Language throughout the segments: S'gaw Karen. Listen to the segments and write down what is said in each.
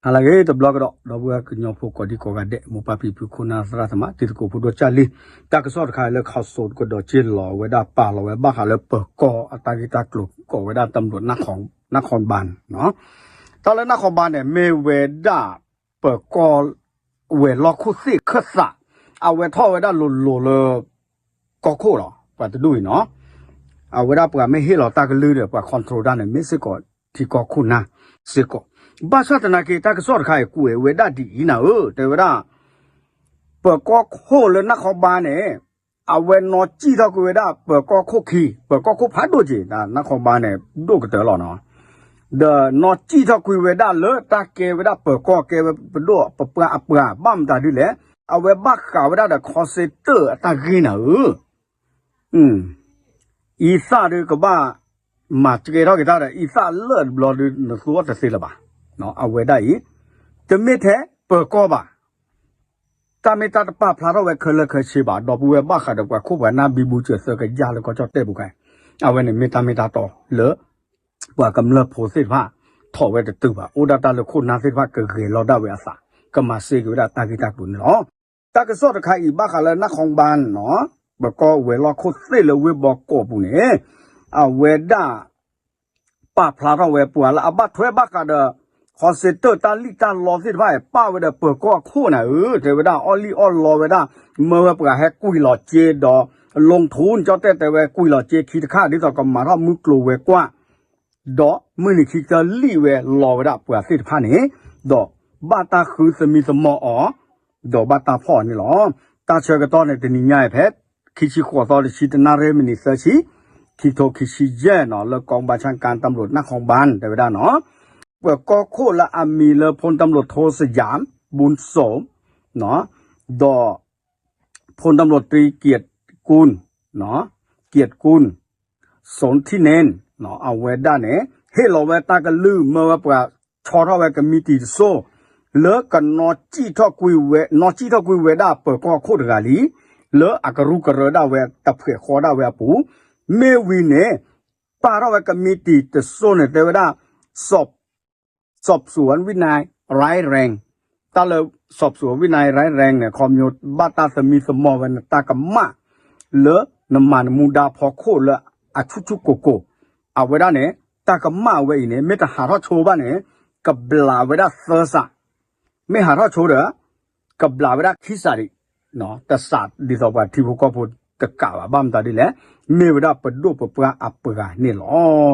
ဟါလၢအဂ့ၤ တဘျီကဒီး ဒီပုၢ်ဝဲၢ်ကညီဖိကိးဒံကိးဂၤဒဲး မိၢ်ပၢ်ဖံဖု ခိၣ်နၢ်သရၣ်သမါ တံၤသကိးဖိဒိၣ်ကၢ်လံ, တၢ်ကစီၣ်တခါလၢ ခီစိၤကဒီးက့လီၤဝဲဒၣ် ပာ်လီၤဝဲဘၣ်ဃးလၢပၢၤကီၢ်အတၢ်ဂ့ၢ်တၢ်ကျိၤ ကိးဝဲဒၣ် တၢ်ဘျိး နၢ်ခီဘါန့ၣ်, တၢ်လၢနၢ်ခီဘါန့ၣ် မ့ၢ်ဝဲဒၣ် ပၢၤကီၢ် ဝဲၤလီၢ်ခိၣ်သ့ၣ်ခၢၣ်သး, အဝဲထီၣ်ဝဲဒၣ်လိၤလိၤလၢ ကီၢ်ခိၣ်လီၤ ပှၤတဒူၣ်အံၤနီၤ, အဝဲဒၣ်ပှၤမ့ၢ်ဟ့ၣ်လီၤတၢ်ကလုၢ်ဒီး ပှၤ control တၢ်န့ၣ် မ့ၢ်စ့ၢ်ကီးထံကီၢ်ခိၣ်နၢ်စ့ၢ်ကီး, ဘၣ်ဆၣ်သနာ်က့ တၢ်ကစီၣ်တခါအံၤ ကွဲးဝဲဒၣ်ဒ်အံၤနၤဧၢ တဲဝဲဒၣ် ပၢၤကီၢ်ခိၣ်လၢနၢ်ခီဘါန့ၣ် အဝဲနီၢ်စံၣ်ထီၣ်ကွံာ်ဝဲဒၣ်ပၢၤကီၢ်ခိၣ်ခံ, ပၢၤကီၢ်ခိၣ်ဖးဒိၣ်က့ၤ နၢ်ခီဘါန့ၣ် ဒိၣ်ကတၢၢ်လီၤနီၤ, ဒီးနီၢ်စံၣ်ထီၣ်ကွံာ်ဝဲဒၣ်လၢတၢ်ကဲဝဲဒၣ်ပၢၤကီၢ် ကဲဝဲပဒိၣ်ပပှၢ်အပှၤ ဘၣ်မတၤဒ်လဲၣ်, အဝဲဘၣ်ဃးဝဲဒၣ်ဒီး ခီစ့တၢၣ်အတၢ်ဂ့ၢ်နၤဧၢ အံသၣ်ဒုးကဘၣ်မၤစကဲထီၣ်က့ၤတၢ်ဒီး အံသၣ်လၢာ်တဘျီဒုး နသူအီၤတသ့လၢၤဘၣ်. အဝဲဒၣ်အံၤ တမ့ၢ်ထဲပၢၤကီၢ်ဘၣ်. တၢ်မ့ၢ်တၢ်တပာ်ဖျါထီၣ်ဝဲခဲလၢာ်ခဲဆ့ဘၣ် ဒီပုၢ်ဝဲၢ်ဘၣ်ဃးဒီးပှၤခိၣ်ပှၤနၢ်ဘံဘူစၢၤသၢကယၢ်လၢကီၢ်ကၠီၣ်တဲၣ်ပူၤခဲ, အဝဲန့ၣ်မ့ၢ်တၢ်မ့ၢ်တၢ်တီလၢ ပှၤကမျၢၢ်ဖိသ့ၣ်တဖၣ် ထီၣ်ဝဲတတုၤဘၣ် အိၣ်ဒၣ်တၢ်လၢခိၣ်နၢ်သ့ၣ်တဖၣ်ကဂဲၤလီၤဒၣ်ဝဲအသး ကမၤစ့က့ၤဝဲဒၣ်တၢ်ဂ့ၢ်တၢ်ကျိၤန့ၣ်လီၤ. တၢ်ကစီၣ်တခါအံၤ ဘၣ်ဃးလၢနၢ်ခီဘါနီၤ ပၢၤကီၢ်ဝဲၤလီၢ်ခိၣ်သ့ၣ်လၢဝ့ၢ်ဘီကီးပူၤန့ၣ် အဝဲဒၣ် ပာ်ဖျါထီၣ်ဝဲပှၤလၢအဘၣ်ထွဲဘၣ်ဃးဒီး ခီစ့တၢၣ်တၢ်လံၣ်တၢ်လီသ့ၣ်တဖၣ် ပာ်ဝဲဒီးပၢၤကီၢ်အခိၣ်နၤဧၢ တဲဝဲဒၣ်အီၣ်လံၣ်အီၣ်လီဝဲဒၣ် မၢဝဲပှၤဟဲကွံာ်လီၤစ့ဒီး လီထူ ကၠီၣ်တဲၣ်တဲဝဲကွံာ်လီၤစ့ခံတခါ ဒ်သိးကမၤထီၣ်မုၢ်ကျိၤဝဲၤကွာ် ဒီးမုၢ်နံၤခံကတၢၢ်လံၣ်ဝဲလီၤဝဲဒၣ်ပှၤသ့ၣ်တဖၣ်န့ၣ် ဒီးဘၣ်တၢ်ဃုသမံသမိးအီၤ ဒီးဘၣ်တၢ်ဖီၣ်အီၤန့ၣ်လီၤ. တၢ်ဆၢကတီၢ်န့ၣ် တနံၤညါအံၤဖဲ ခံဆံဃိးသီတဆံတနၣ်ရံၣ်မံးနံးသၢဆံ ခံထိခံဆံယဲၢ်နီၤ လၢကီၢ်ဘါဆၣ်ကၣ် တၢ်ဘျိး နၢ်ခီဘါန့ၣ် တဲဝဲဒၣ်နီၤ ပၢၤကီၢ်ခိၣ်လၢအမံၤလၢ ဖိတံၤမလိၣ်ထိစယၣ် ဘုန်းစိန် ဒီး ဖိတံၤမလိၣ်တြံ เกียรติกูล เกียรติกูล สนธิเนน အဝဲဒၣ်န့ၣ် ဟ့ၣ်လီၤဝဲတၢ်ကလုၢ် မၢဝဲပှၤဆီထီၣ်ဝဲကမံးတံာ်တစိၢ် လၢကနီၢ်စံၣ်ထီၣ်ကွံာ်ဝဲ နီၢ်စံၣ်ထီၣ်ကွံာ်ဝဲဒၣ်ပၢၤကီၢ်ခိၣ်တဂၤလံ လၢအကရူၢ်ကရၢဒၣ်ဝဲ တဖှဲးဃီဒၣ်ဝဲအပူၤ မ့ၢ်ဝံၤန့ၣ် ပာ်ထီၣ်ဝဲကမံးတံာ်တစိၢ်န့ၣ် တဲဝဲဒၣ် สอบ สอบสวนวินัยร้ายแรง တၢ်လၢ สอบสวนวินัยร้ายแรง န့ၣ် ခီပညီဘၣ်တၢ်သမံသမိးဝဲနတၢ်ကမၣ် လၢနမၤနမူဒါဖီခိၣ်လၢအဆူၣ်ဆူၣ်ကိၢ်ကိၢ် အဝဲဒၣ်န့ၣ် တၢ်ကမၣ်ဝဲအံၤန့ၣ် မ့ၢ်တဟးထီၣ်ဆိဘၣ်န့ၣ် ကဘျးဝဲဒၣ်သၢစး မ့ၢ်ဟးထီၣ်ဆိဒီး ကဘျးဝဲဒၣ်ခံစးဒံး တစးဒ်သိးပှၤထံဖိကီၢ်ဖိတကးဘၣ် ဘၣ်မတၤဒ်လဲၣ် မ့ၢ်ဝဲဒၣ်ပဒိၣ်ပပှၢ်အပှၤန့ၣ်လီၤ.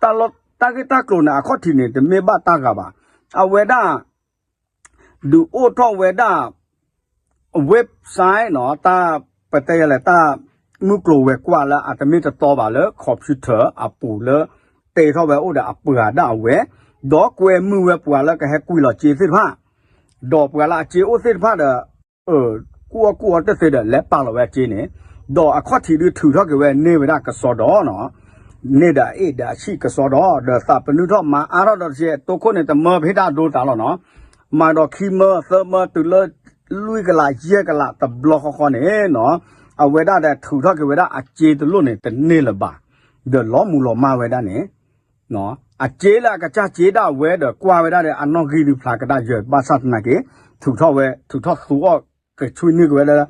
တၢ်လီၢ်တၢ်ဂ့ၢ်တၢ်ကျိၤန့ၣ် အခီၣ်ထံးန့ၣ် တမ့ၢ်ဘၣ်တၢ်ဂၤဘၣ်. အဝဲဒၣ် ဒုးအိၣ်ထီၣ်ဝဲဒၣ် website နီၤ တၢ်ပတဲယလဲၣ် တၢ်မုၢ်ကျိၤဝဲၤကွာ်လၢအတမ့ၢ်တတီဘၣ်လၢ computer အပူၤလၢ တဲထီၣ်ဝဲအိၣ်ဒီးအပှၤဒၣ်အဝဲ, ဒီးကွဲမုာ်ဝဲပှၤလၢကဟဲကွံာ်လီၤစ့သ့ၣ်တဖၣ်, ဒီးပှၤလၢအစ့အိၣ်သ့ၣ်တဖၣ်ဒီး ကူၣ်အီၣ်ကူၣ်အီတသ့ဒီး လဲၤပာ်လီၤဝဲအစ့န့ၣ်, ဒီးအခီၣ်ထံးဒုးထုးထီၣ်က့ၤဝဲန့ၢ်ဝဲဒၣ်ကစီဒီနီၤ န့ၢ်ဒီးအအ့ၣ်ဒီးအဆံၣ်ကစီဒီ ဒီးသးပနုၢ်ထီၣ်မၤအါထီၣ်ဒီးတကဲ တိခိၣ်န့ၣ် တမၢဖဲတၢ်ဒိသးလီၤနီၤ, မၤဒီးခံမၢသၢမၢတုၤလၢ လွံၢ်ကလးယဲၢ်ကလးတဘျီဃီဃီန့ၣ်နီၤ, အဝဲဒၣ်ဒီးထုးထီၣ်က့ၤဝဲဒၣ်အစ့တလိၣ်န့ၣ် တန့ၢ်လၢၤဘၣ်, ဒီးလီၤမူလီၤမၢ်ဝဲဒၣ်န့ၣ် အစ့လၢအကစၢ်စ့ဒၣ်ဝဲဒီးကွၢ်ဝဲဒၣ်ဒီးအနီၣ်ဂံၢ်ဒုးဖျါကဒါယၢၤ ဘၣ်ဆၣ်သနာ်က့ ထုးထီၣ်ဝဲ ထုးထီၣ်သူအီၣ်ကဆွံနုာ်က့ၤဝဲလၢ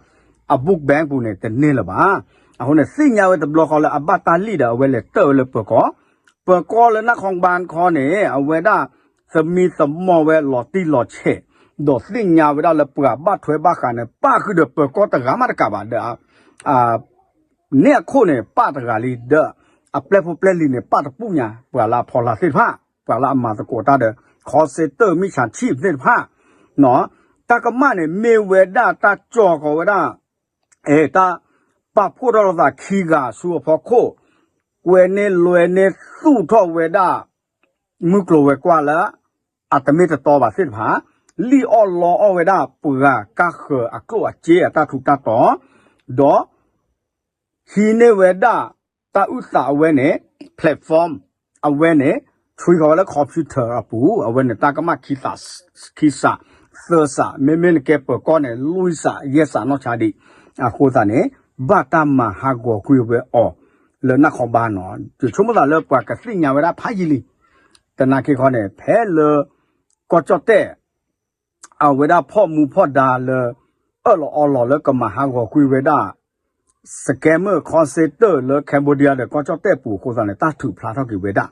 အ book bank ပူၤန့ၣ် တန့ၢ်လၢၤဘၣ်. အဃိန့ၣ် သ့ၣ်ညါဝဲတဘျီဃီလၢအဘၣ်တၢ်လံၣ်ဒီးအဝဲလဲၤတၢၣ်ဝဲလၢပၢၤကီၢ်, ပၢၤကီၢ်လၢနၢ်ခီဘါခီန့ၣ် အဝဲဒၣ် သမံသမိးဝဲလီၤတံၢ်လီၤဆဲး, ဒီးသ့ၣ်ညါဝဲဒၣ်လၢပှၤဘၣ်ထွဲဘၣ်ဃးန့ၣ် ပၣ်ဃုာ်ဒီးပၢၤကီၢ်တဂၤမးတကးဘၣ်ဒီး န့ၣ်အခိၣ်န့ၣ် ပၣ်တဂၤလံ ဒီးအပျဲၢ်ဖိပျဲၢ်လံၤန့ၣ် ပၣ်တပူၣ်ညါ ပှၤလၢအဖီလာ်သ့ၣ်တဖၣ်, ပှၤလၢအမၤသကိးတၢ်ဒီး call center မံၣ်ဆၣ်ထံၣ်သ့ၣ်တဖၣ်, တၢ်ကမၣ်န့ၣ် မ့ၢ်ဝဲဒၣ်တၢ်ကၠီၣ်ဃီဝဲဒၣ် တၢ်ပာ်ဖှိၣ်ထီၣ်လိာ်သးခံဂၤဆူအဖီခိၣ်, ကွဲးန့ၢ်လွဲန့ၢ်သူၣ်ထီၣ်ဝဲဒၣ် မုၢ်ကျိၤဝဲၤကွာ်လၢ အတမ့ၢ်တတီဘၣ်သ့ၣ်တဖၣ်, လံၣ်အီၣ်လီအီၣ်ဝဲဒၣ်ပှၤကါဃၢၤအကျိၣ်အစ့အတၢ်ထူးတၢ်တီၤ, ဒီး ဟံးန့ၢ်ဝဲဒၣ် တၢ်အုၣ်သးအဝဲန့ၣ် platform အဝဲန့ၣ် ဆွံဃီၤဝဲလၢ computer အပူၤ အဝဲန့ၣ် တၢ်ကမၣ်ခံသး ခံစး သၢစး မ့မ့ၢ်နကဲပၢၤကီၢ်န့ၣ် လွံၢ်စး ယဲၢ်စးနီၢ်ဆါဒံး, အဃိသတးန့ၣ် ဘၣ်တၢ်မၤဟးဂီၤကွံာ်ဝဲအီၤ လၢနၢ်ခီဘါနီၤ, ယဆိကမိၣ်သးလၢပှၤကသ့ၣ်ညါဝဲဒၣ်ဖးယံာ်လံ, သနာ်က့ခီန့ၣ် ဖဲလၢ ကီၢ်ကၠီၣ်တဲၣ် အဝဲဒၣ်ဖီၣ်မူဖီၣ်ဒါလၢ အၢၣ်လီၤအီလီၤလၢကမၤဟးဂီၤကွံာ်ဝဲဒၣ် scammer call center လၢ Cambodia ဒီးကီၢ်ကၠီၣ်တဲၣ်ပူၤအဃိသတးန့ၣ် တၢ်ထုးဖျါထီၣ်က့ၤဝဲဒၣ်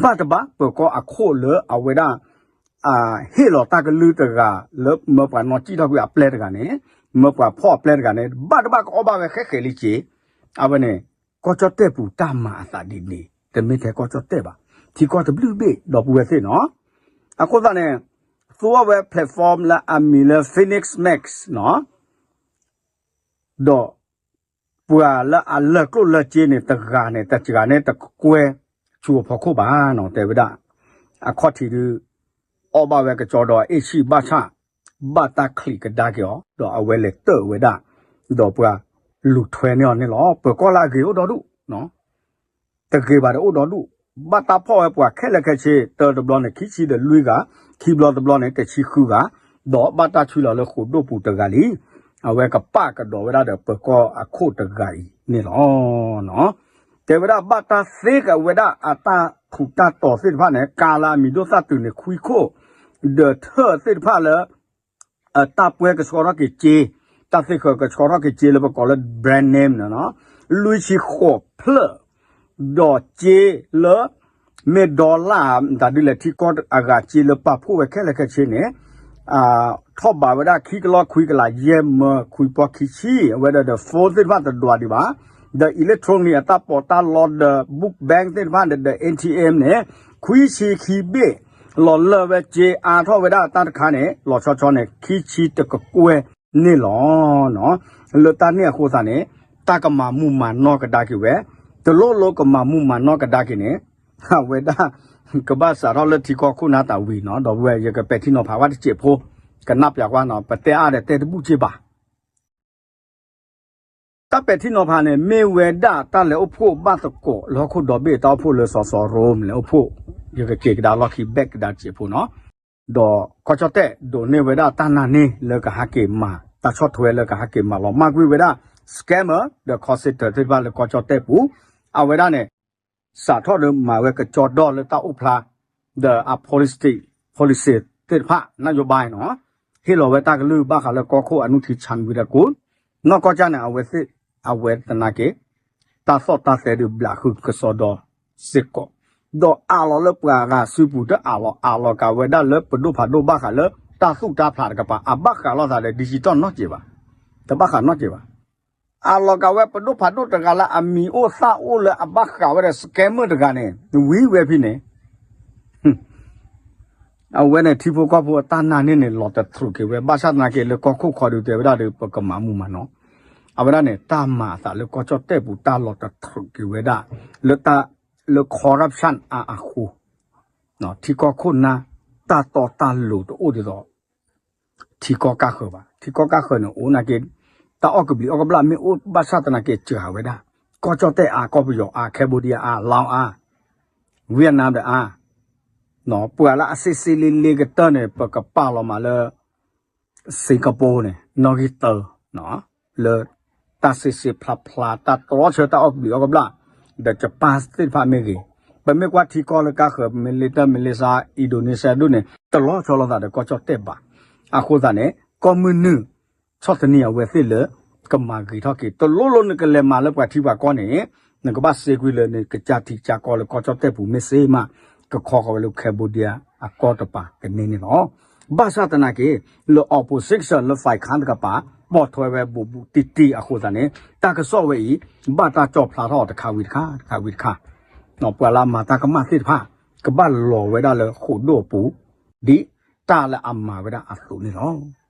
ဘၣ်တဘၣ်ပၢၤကီၢ်အခိၣ်လၢအဝဲဒၣ် ဟ့ၣ်လီၤတၢ်ကလုၢ်တဂၤလၢမၢပှၤနီၣ်စံၣ်ထီၣ်ကွံာ်အပျဲၢ်တဂၤန့ၣ် မၢပှၤဖီၣ်အပျဲၢ်တဂၤန့ၣ် ဘၣ်တဘၣ်ကအီၣ်ဘၣ်ဝဲဃဲဃဲးလံက့ၤ အဝဲန့ၣ် ကီၢ်ကၠီၣ်တဲၣ်ပူၤတၢ်မၤအသးဒ်န့ၣ် တမ့ၢ်ထဲကီၢ်ကၠီၣ်တဲၣ်ဘၣ် ထံကီၢ်တဘျုးဘ့ၣ်ဒီပုၢ်ဝဲၢ်သ့ၣ်နီၤ အဃိသတးန့ၣ် သူအီၤဝဲ platform လၢအမံၤလၢ Phoenix Max နီၤ ဒီး ပှၤလၢအလၢၢ်ကျိၣ်လၢၢ်စ့န့ၣ် တဂၤန့ၣ် တဂၤန့ၣ် တကွဲဆူအဖီခိၣ်ဘၣ်နီၤ တဲဝဲဒၣ် အခီၣ်ထံးဒုး အီၣ်ဘၣ်ဝဲကကၠီဒီးအ့ၣ်ဆံၣ်ဘၣ်ဆၣ် ဘၣ်တၢ်ချံးကဒါက့ၤအီၤ ဒီးအဝဲလဲၤတၢၣ်ဝဲဒၣ် ဒီးပှၤလူၤထွဲန့ၢ်အီၤန့ၣ်လီၤ. ပၢၤကီၢ်လၢအဂ့ၤအိၣ်ဒီဒူၣ် တဂ့ၤဘၣ်ဒီးအိၣ်ဒီဒူၣ်, ဘၣ်တၢ်ဖီၣ်ဝဲပှၤခဲလၢာ်ခဲဆ့ တၢတဘျီန့ၣ် ခံဆံဒီးလွံၢ်ဂၤ, ခံဘျီတဘျီန့ၣ် တဆံဃုဂၤ, ဒီးဘၣ်တၢ်ဆွံလီၤလၢဃိာ်ဒိၣ်ပူၤတဂၤလံ. အဝဲကပာ်ကဒီးဝဲဒၣ်ဒီးပၢၤကီၢ်အခိၣ်တဂၤအံၤန့ၣ်လီၤ. တဲဝဲဒၣ်ဘၣ်တၢ်သ့က့ၤဝဲဒၣ်အတၢ်ထူးတၢ်တီၤသ့ၣ်တဖၣ်န့ၣ် ကၤလၢအမံၤဒိၣ်သၣ်တုၤန့ၣ် ခွံခိၣ်, ဒီးထၢၣ်သ့ၣ်တဖၣ်လၢ တၢ်ပှဲၤကဆှီထီၣ်က့ၤစ့, တၢ်သ့ၣ်ဃၢၤကဆှီထီၣ်က့ၤစ့လၢပကိးလၢ brand name န့ၣ်, လွံၢ်ဆံဃိးဖျၢၣ်, ဒီးစ့လၢ မ့ၢ် dollar တၢ်ဒ်လဲၣ် ထံကီၢ်အဂၤစ့လၢပာ်ဖှိၣ်ဝဲခဲလၢာ်ခဲဆ့န့ၣ်, ထီၣ်ဘးဝဲဒၣ်ခံကလီၢ်ခွံကလးယဲၢ်မၢခွံပီၢ်ခံဆံ, အဝဲဒၣ်ဒီး phone သ့ၣ်တဖၣ်တဒွးဒံးဘၣ်, ဒီး electronic အတၢ်ပီးတၢ်လီဒီး book bank သ့ၣ်တဖၣ်ဒီး ATM န့ၣ်, ခွံဆံခံဘ့ၣ်, လီၤလၢာ်ဝဲစ့အါထီၣ်ဝဲဒၣ်တၢ်တခါန့ၣ် လီၤဆီဆီန့ၣ် ခံဆံတကကွဲၢ်န့ၣ်လီၤ. လၢတၢ်န့ၣ်အဃိသတးန့ၣ် တၢ်ကမၤမူမၤနီၢ်ကဒါက့ၤဝဲ, တလိၣ်လိၣ်ကမၤမူမၤနီၢ်ကဒါက့ၤန့ၣ်, အဝဲဒၣ် ကဘၣ်စးထီၣ်လၢထံကီၢ်ခိၣ်နၢ်တၢ်ဝံၤနီၤ, ဒီပုၢ်ဝဲၢ် ယကပဲာ်ထံနီၤဖးဝဲတစဲးဖိ, ကနၣ်ပျးကွၢ်နီၤ, ပတဲအါဒီးတဲတဘူၣ်စ့ဘၣ် တၢ်ပဲာ်ထံနီၤဖးန့ၣ် မ့ၢ်ဝဲဒၣ်တၢ်လဲၤအိၣ်ဖှိၣ်ဘၣ်သကိးလၢဟီၣ်ခိၣ်ဒီဘ့ၣ် တၢ်အိၣ်ဖှိၣ်လၢစီၤစီၤရိၤလဲၤအိၣ်ဖှိၣ်, ယကက့ၤကဒါလီၢ်ခံဘၣ်ကဒါစဲးဖိနီၤ, ဒီးကီၢ်ကၠီၣ်တဲၣ်ဒိးန့ၢ်ဝဲဒၣ်တၢ်နာ်န့ၢ်လၢကဟးက့ၤမၤ တၢ်ဆီၣ်ထွဲလၢကဟးက့ၤမၤလီၤမၢ်ကွံာ်ဝဲဒၣ် scammer ဒီး call center သ့ၣ်တဖၣ်လၢကီၢ်ကၠီၣ်တဲၣ်ပူၤ, အဝဲဒၣ်န့ၣ် စးထီၣ်ဒီးမၤဝဲကကၠီဒီလၢတၢ်အိၣ်ဖျါ ဒီးအ policy, policy သ့ၣ်တဖၣ် နၣ်ယိၤဘၣ်နီၤ, ဟ့ၣ်လီၤဝဲတၢ်ကလုၢ်ဘၣ်ဃးလၢကီၢ်ခိၣ်အနုထံဆၣ်ဝံၤဒီးကိး, နီၢ်ကီၢ်ကၠၢ်န့ၣ် အဝဲသ့ၣ်, အဝဲသနာ်က့ တၢ်သီၣ်တၢ်သဲဒုးဘျးဃုာ်ကစီဒီစ့ၢ်ကီး, ဒီးအးလီၤလၢပှၤဂၤစုပူၤတအးလီၤ, အးလီၤကးဝဲဒၣ်လၢပဒိၣ်ဖးဒိၣ်ဘၣ်ဃးလၢတၢ်သူၣ်တၢ်ဖျးတကပၤ အဘၣ်ဃးလိာ်သးဒီး digital နီတစဲးဘၣ်, တဘၣ်ဃးနီတစဲးဘၣ်. အးလီၤကးဝဲပဒိၣ်ဖးဒိၣ်တဂၤလၢအမံၤအိၣ်သၣ်အိၣ်လၢအဘၣ်ဃးဝဲဒီး scammer တဂၤန့ၣ် ဝံၤဝဲဖဲန့ၣ် အဝဲန့ၣ်ထံဖိကီၢ်ဖိအတၢ်နာ်န့ၢ်န့ၣ် လီၤတတြူးက့ၤဝဲ ဘၣ်ဆၣ်သနာ်က့လၢကီၢ်ခိၣ်ခီဒုးတဲဝဲဒၣ်ဒီး ပကမၤမူမၤနီၢ်, အဝဲဒၣ်န့ၣ် တၢ်မၤအသးလၢကီၢ်ကၠီၣ်တဲၣ်ပူၤတၢ်လီၤတတြူးက့ၤဝဲဒၣ် လၢတၢ်, လၢ corruption အါအဃိ ထံကီၢ်ခိၣ်နၢ် တၢ်တီတၢ်လိၤတအိၣ်ဒ်သိး ထံကီၢ်ကၢ်ဃၢၤဘၣ်. ထံကီၢ်ကၢ်ဃၢၤန့ၣ် အိၣ်နာ်က့ တၢ်အီၣ်ကဘျံးအီၣ်ကဘျၣ်မ့ၢ်အိၣ်ဘၣ်ဆၣ်သနာ်က့ စှၤဝဲဒၣ်, ကီၢ်ကၠီၣ်တဲၣ်အါ, ကီၢ်ပယီၤအါ, Cambodia အါ, Laos အါ, Vietnam ဒီးအါ, ပှၤလၢအစ့စ့လ့လ့ကတၢၢ်န့ၣ် ပကပာ်လီၤမးလၢ Singapore န့ၣ် နီၣ်ဂံၢ်တၢ, လၢတၢ်စ့စ့ဖျါဖျါ တၢ်တြီဆၢတၢ်အီၣ်ကဘျံးအီၣ်ကဘျၣ်, ဒီး Japan သ့ၣ်တဖၣ်မ့ၢ်ဂ့ၤ, ပမ့ၢ်ကွၢ်ထံကီၢ်လၢကၢ်ဃၢၤ Malaysia, Malaysia, Indonesia ဒိၣ်န့ၣ် တလီၤဆီလိာ်သးဒီးကီၢ်ကၠီၣ်တဲၣ်ဘၣ်. အဃိသတးန့ၣ် ကီၢ်မုၢ်နုာ် ဆီၣ်သနံးအဝဲသ့ၣ်လၢ ကမၤဂ့ၤထီၣ်က့ၤ တလိၣ်လိၣ်နကလဲၤမၤလၢပှၤထံပှၤကီၢ်န့ၣ် နကဘၣ်စ့ကွံာ်လၢနကစၢ်ထံကစၢ်ကီၢ်လၢကီၢ်ကၠီၣ်တဲၣ်ပူၤမ့ၢ်စ့မး ကခီဃီၤဝဲလၢ Cambodia အကီၢ်တပၤကန့ၢ်န့ၣ်လီၤ. ဘၣ်ဆၣ်သနာ်က့ လၢ opposition လၢ ဖဲခၣ် တကပၤ ပိာ်ထွဲဝဲဘူးဘူးတံၢ်တံၢ်အဃိသတးန့ၣ် တၢ်ကစီၣ်ဝဲအံၤ ဘၣ်တၢ်ကၠီၣ်ဖျါထီၣ်တခါဝံၤတခါ တခါဝံၤတခါ, ပှၤလၢအမၤတၢ်ကမၣ်သ့ၣ်တဖၣ် ကဘၣ်လီၤဝဲဒၣ်လၢဃိာ်ဒိၣ်အပူၤ ဒ်တၢ်လၢအမၤဝဲဒၣ်အသိးန့ၣ်လီၤ.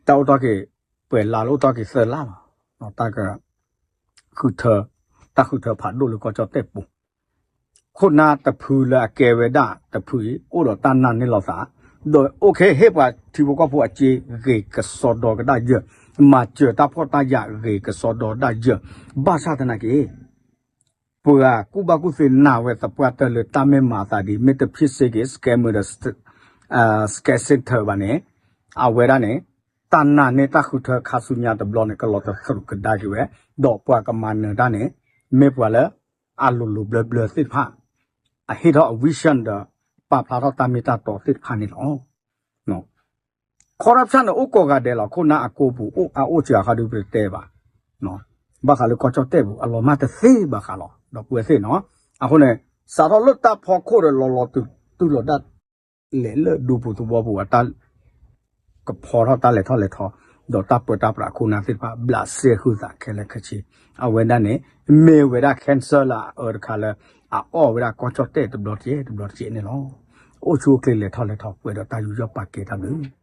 တၢ်အိၣ်တီၢ်က့ၤ ပှဲၤလါလၢအိၣ်တီၢ်က့ၤသၢလါလီၤ. တၢ်က ဃုထၢ, တၢ်ဃုထၢဖးဒိၣ်လၢကီၢ်ကၠီၣ်တဲၣ်ပူၤ, ခိၣ်နၢ်တဖုလၢအကဲဝဲဒၣ်တဖုအံၤ အိၣ်ဒီးတၢ်နာ်န့ၢ်လိာ်သး, ဒီး okay ဟ့ၣ်ပှၤထံဖိကီၢ်ဖိအစ့ဂ့ၤကစီဒီကဒၣ်ယၢၢ်, မၤစၢၤတၢ်ဖှီၣ်တၢ်ယာ်ဂ့ၤကစီဒီဒၣ်ယၢၢ်, ဘၣ်ဆၣ်သနာ်က့ ပှၤကူၣ်ဘၣ်ကူၣ်သ့နာ်ဝဲသပှၢ်တၢၢ်လၢတၢ်မ့ၢ်မၤအသးဒ် မ့ၢ်တဖျ့စ့က့ၤ scammer ဒီး scam center ဘၣ်န့ၣ်, အဝဲဒၣ်န့ၣ် တၢ်နာ်န့ၢ်တၢ်ဃုထၢခါဆူညါတဘျီန့ၣ် ကလီၤတသရူးကဒါက့ၤဝဲ, ဒီးပှၤကမၤနၢၤတၢ်န့ၣ် မ့ၢ်ပှၤလၢအလိၤလိၤဘျၢဘျၢသ့ၣ်တဖၣ်, အဟ့ၣ်ထီၣ်အ vision ဒီး ပာ်ဖျါထီၣ်တၢ်မ့ၢ်တၢ်တီသ့ၣ်တဖၣ်န့ၣ်လီၤ. corruption န့ၣ်အိၣ်ကိးဂၤဒဲးလီၤ. ခိၣ်နၢ်အကိပူၤ အိၣ်အါအိၣ်စှၤဃီဒုးပတတဲဘၣ်. ဘၣ်ဃးလၢကီၢ်ကၠီၣ်တဲၣ်ပူၤ အလီၤမၢ်တသ့ဘၣ်ဃးလီၤ ဒီပုၢ်ဝဲၢ်သ့ၣ်နီၤ. အဃိန့ၣ် စးထီၣ်လၢတၢ်ဖီခိၣ်ဒီးလီၤလီၤတုၤတုၤလီၤဒၣ်လဲာ်လၢဒူပူၤသဝီပူၤ အတၢ် ကဖီထီၣ်တၢ်လဲၤထီၣ်လဲၤထီ ဒီးတၢ်ပၢတၢ်ပြးအခိၣ်နၢ်သ့ၣ်တဖၣ် ဘျးစဲဃုာ်သးခဲလၢာ်ခဲဆ့. အဝဲဒၣ်န့ၣ် မ့ၢ်ဝဲဒၣ် cancer လၢအအၢတခါလၢ အအီၣ်ဝဲဒၣ်ကီၢ်ကၠီၣ်တဲၣ်တဘျီတက့ၢ်တဘျီတက့ၢ်န့ၣ်လီၤ. အိၣ်ဆူၣ်အိၣ်ချ့လဲၤထီၣ်လဲၤထီ ပှဲၤဒီးတၢ်ယူးယီၣ်ပာ်ကဲတၢ်ဘျုး